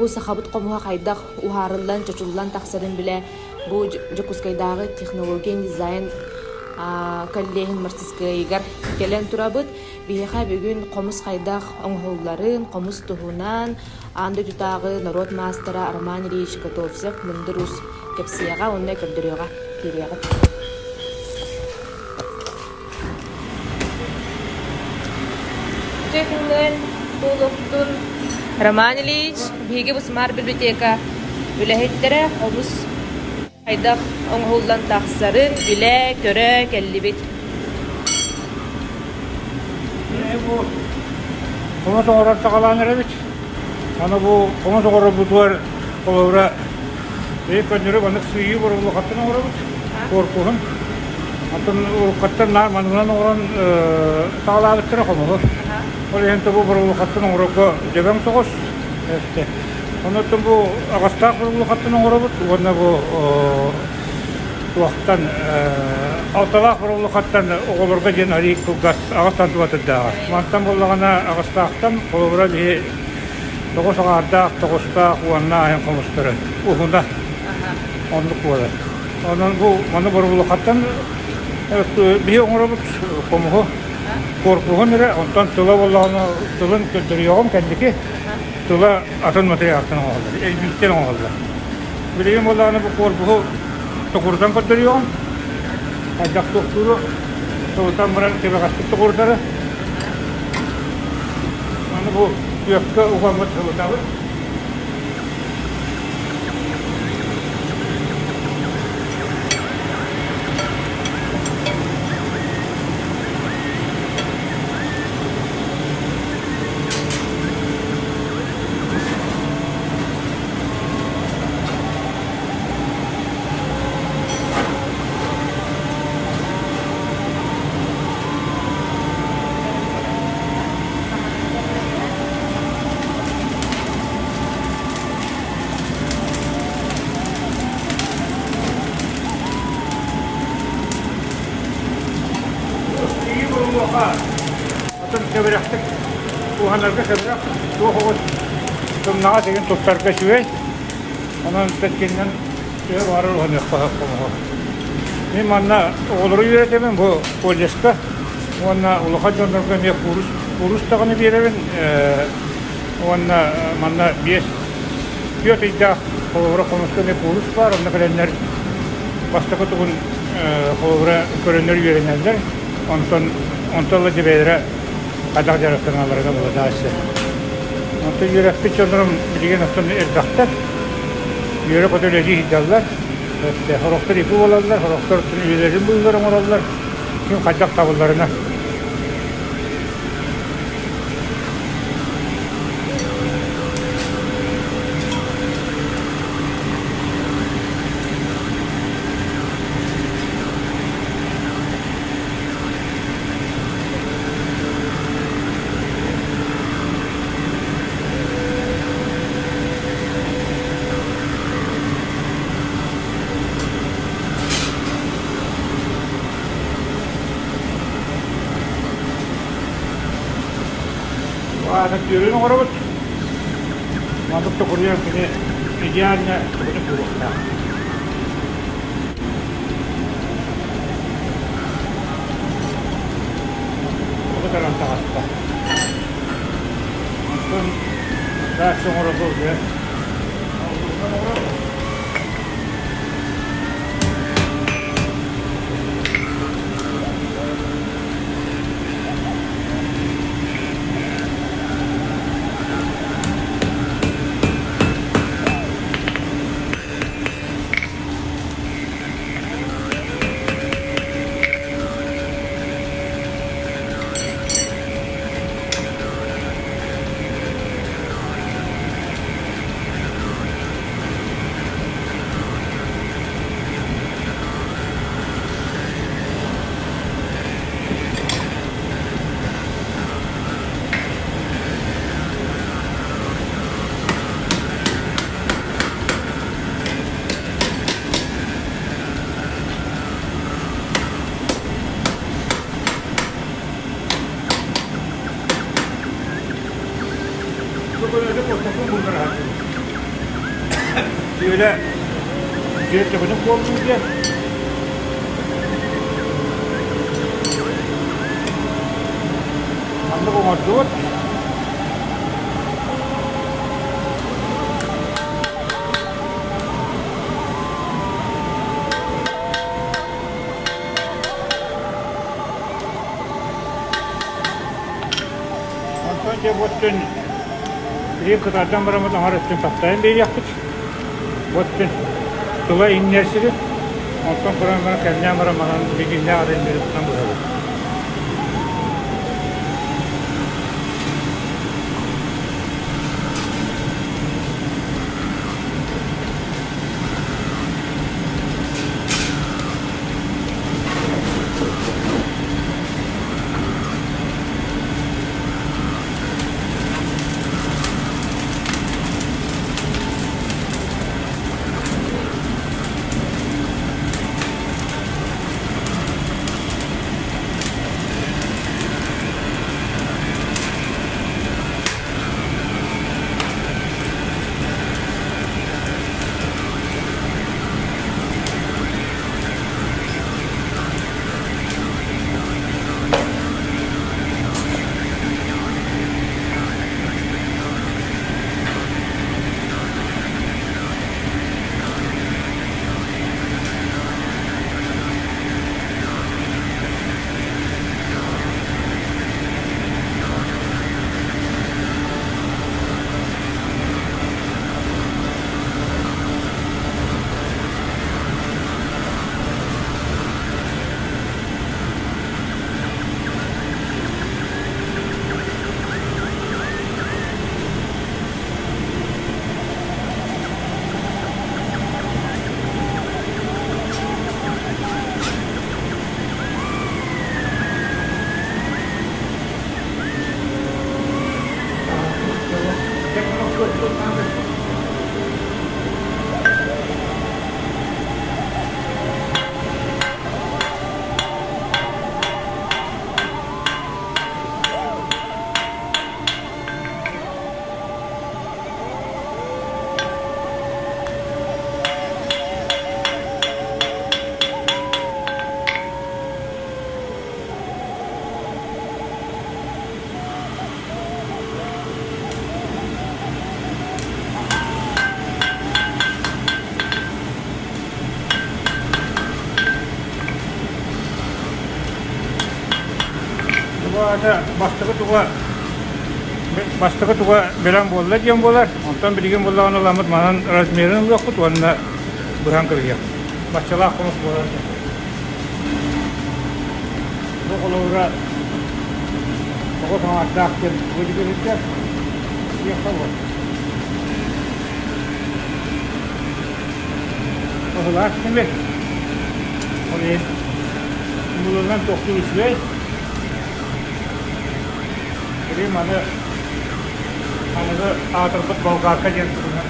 Бу сахабыт хомуһа хайдах уһаарыллан, чочуллан тахсарын билэ бу Дьокуускайдааҕы технология дизайн коллеһын мастарыскыайыгар кэлэн турабыт. Биһиэхэ бүгүн хомус хайдах оҥоһулларын, хомус туһунан аан дойдутааҕы норуот маастара Роман Ильич Готовцев мындыр уус кэпсиэҕэ уонна көрдөрүөҕэ киириэҕит. Үтүө күнүнэн буолуохтун Роман Ильич, биһиги бу Смарт библиотека үлэһиттэрэ хомус хайдах оҥоһуллан тахсарын билэ, көрө кэллибит. Бу хомус оҥорор саҕалаан эрэбит. Аны бу хомус оҥорорбутугар холобура биһи көннөрү маннык сыыйыы боруобулахаттан оҥоробут корпуһун. Оттон уруккаттан наар манынан оҥорон саҕалаабыттара хомуһу. Ол иһин бу боруобулахаттан оҥорорго дьэбэҥ соҕус. Онон бу аҕастаах боруобулахаттан оҥоробут уонна бу туохтан алталаах боруобулахаттан оҕолорго диэн арыый кылгас аҕыс сантиметрдааҕа. Мантан буоллаҕына аҕыстаахтан холобура биһи тоҕус аҥаардаах, тоҕустаах уонна айан хомустары уһуна оннук буолар. Онон бу маны боруобулахаттан биһи оҥоробут хомуһу корпуһун эрэ, онтон тыла буоллаҕына тылын көрдөрүөҕүм кэнники тыла атын материалтан оҥоһуллар, эрбииттэн оҥоһуллар. Билигин буоллаҕына бу корпуһу токурутан көрдөрүөҕүм. Хайдах туохтууру сылытан баран кэбэҕэстик токурутары. Аны бу күөккэ угаммыт сылытабыт. Атын кэбирэхтик уһанарга кэбирэх туох оҕус сымнаҕас игин туттарга үчүгэй. Онон тэткиннэн төһө баҕарар уһаныахха сөп хомуһу. Мин манна оҕолору үөрэтэбин бу колледжка уонна улахан дьоннорго эмиэ куурус куурус даҕаны биэрэбин уонна манна биэс түөрт ыйдаах холобура хомуска эмиэ куурус баар онно кэлэннэр бастакы тугун холобура көрөннөр үөрэнэллэр онтон онтон ыла дьэбэйэрэ хайдах дьарыктаналларына буолааччы. Онтон үөрэппит дьоннорум билигин оттон элбэхтэр. Үөрэ-көтө үлэлии сылдьаллар. Сорохтор ипи буолаллар, сорохтор үлэлэрин быыллар оҥороллор. Ким хайдах табылларына. Аата түөрүн оҥоробут. Маннык токуруйан кини идеально токутук буолуохтаах. Оҕо таҕыста. Онтон дальше оҥорорго уже оҥоробут. Бу көнөтүк ортотун буллараһар. Үөлэ дьиэ төбөнүк буоллун диэн. Маннык оҥордубут. Онтон дьэ бу өттүн билигин кытардан бараммыт аҥар өттүн таптайан биэриэхпит. Бу өттүн тыла иҥнэр сирин, онтон туран баран кэмнээн баран манан билигиннээх атын минутунан быһабыт. Туга бастакы туга бастакы туга бэлэм буолла диэн буолар. Онтон билигин буоллаҕына ыламмыт манан размерын ылыахпыт уонна быһан кэбиһиэхпит. Баччалаах хомус буолар. Бу холобура оҕо саҥардаах диэн бу диэххэ буолар. Баһылаах тимир. Ол иһин мулунан тохтуур үчүгэй. Били маны аныгы аатырбыт болгарка диэн туһунан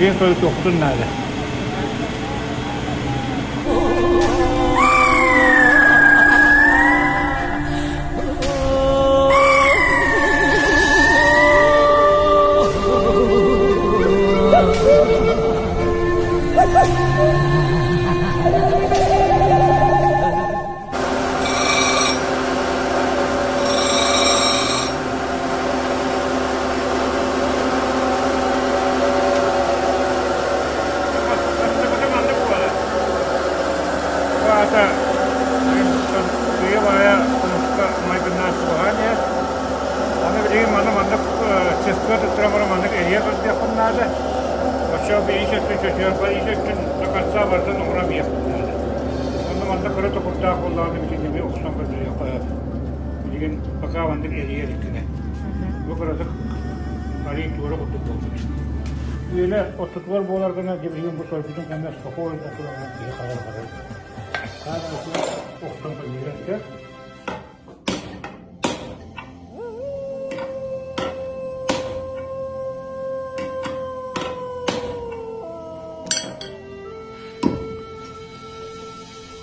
Биир тохтун наада. Аата сыыйа-баайа хомуска майгыннаан чугаһаан иһэр. Аны билигин манна маннык чыскыга туттаран баран маннык эрийэ сылдьыаххын наада. Оччоҕо ис өттүн чочуйарга ис өттүн до конца барытын оҥорон иһиэхпит наада. Онно манна кыра токурдаах буоллаҕына бүтүннүү охсон көрдөрүөххэ сөп. Билигин пока маннык эрийэ иликкинэ. Бу кыратык арыый туора курдук буолбут. Үөлэ ортотугар буолар гына дьэ билигин бу сойбутун кэннэ спокойно туран киһи хайар барар. Хаан охсон көннөрөн сөп.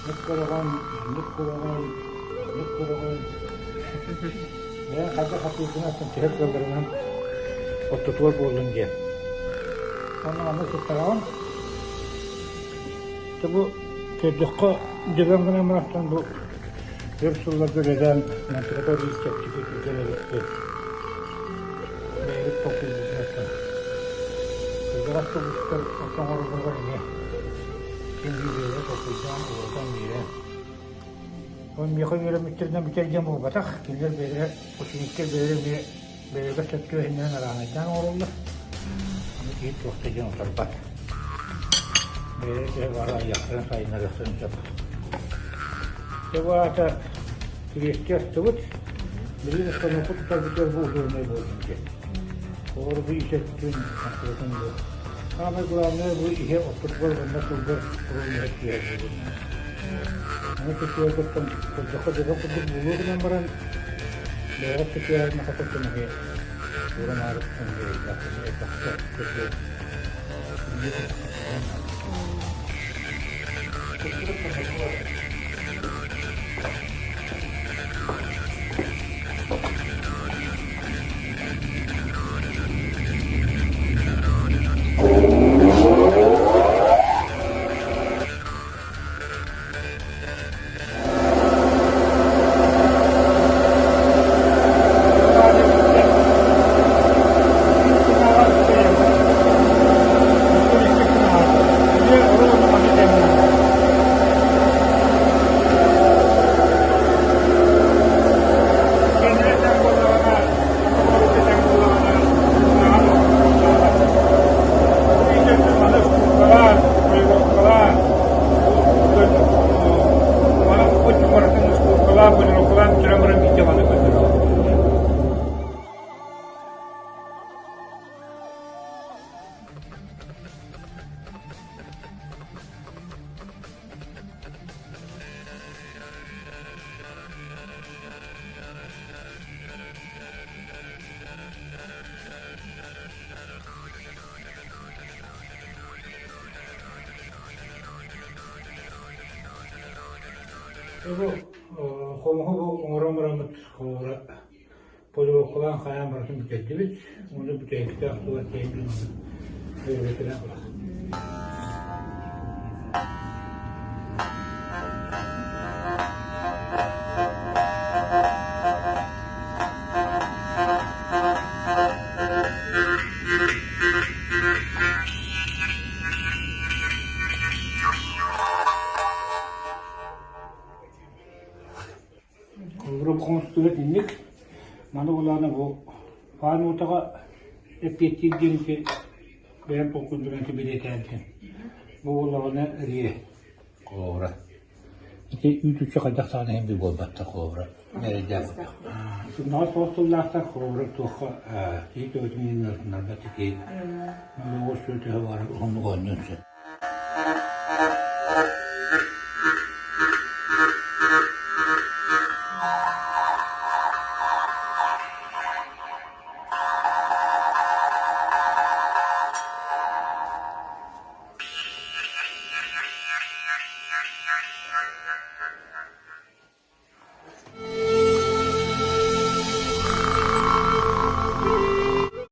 Маннык көрөҕүн, маннык көрөҕүн, маннык көрөҕүн. Бэйэҥ хайдах хатыыргынан төһө кыалларынан ортотугар буоллун диэн. Онно маннык туттараҕын. Дьэ бу көрдөххө дөбөҥ гынан барахсан бу өр сылларга үлэлээн мантыката биир чэпчэки түргэн эбиппит. Бэйэбит толкуйбутунан кырдьаҕас тобустар оҥороллоругар эмиэ ким биир бэйэлэрэ толкуйдаан уларытан биэрэн. Ол миэхэ үөрэммиттэринэн бүтэр диэн буолбатах. Кинилэр бэйэлэрэ учениктэр бэйэлэрэ эмиэ бэйэлэригэр сөп түбэһиннэрэн араанайдаан оҥороллор. Аны киһи туох да диэн утарбат. Бэйэлэрэ төһө баҕарар айыахтарын сайыннарыахтарын сөп. Дьэ бу аата кириэстии астыбыт. Билигин установка тутарбытыгар бу удобнай буоллун диэн. Олору бу ис өттүн, астыбытын бу. Самое главное бу иһэ ортотугар уонна сылгар уруһуйа түһэр буолуон. Аны түһэргиттэн көрдөххө дьоро курдук буолуо гынан баран бэйэҕэ түһэрин хатыртын иһи ууран аарыттан элбэхтэ көрдө. Бу хомуһу бу оҥорон бараммыт холобура полировкалаан хайаан барытын бүтэрдибит. Уонна бүтэһиктээх тула тэйбин өйөтүнэн Холобура, хомустуга итинник. Маны улаана бу хаан уутаҕа эппиэттиир диэн ити бэйэм толкуйдунан ити бэлиэтээбитим. Бу буоллаҕына риэ холобура. Ити үүт-үкчү хайдах даҕаны иһин бил буолбаттар холобура. Эрэйдээх курдук. Сымнаҕас соҕус тыллаахтар холобура туохха киһи төбөтүн иһин ыарытыннарбат ити. Оҕус төһө баҕарар уһуннук оонньуон сөп.